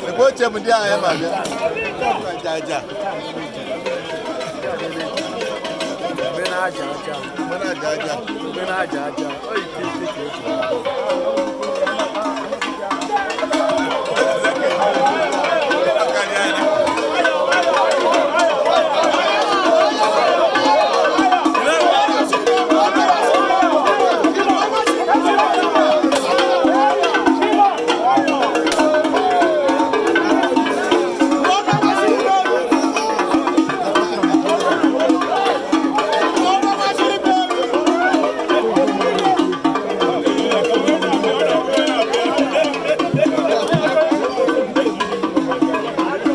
Ekwe oche m ndị agha ya ma bịa. Aja aja. Mgbe na-aja aja. Mgbe na-aja aja. Mgbe na-aja aja. Ọ ite ite ka eji.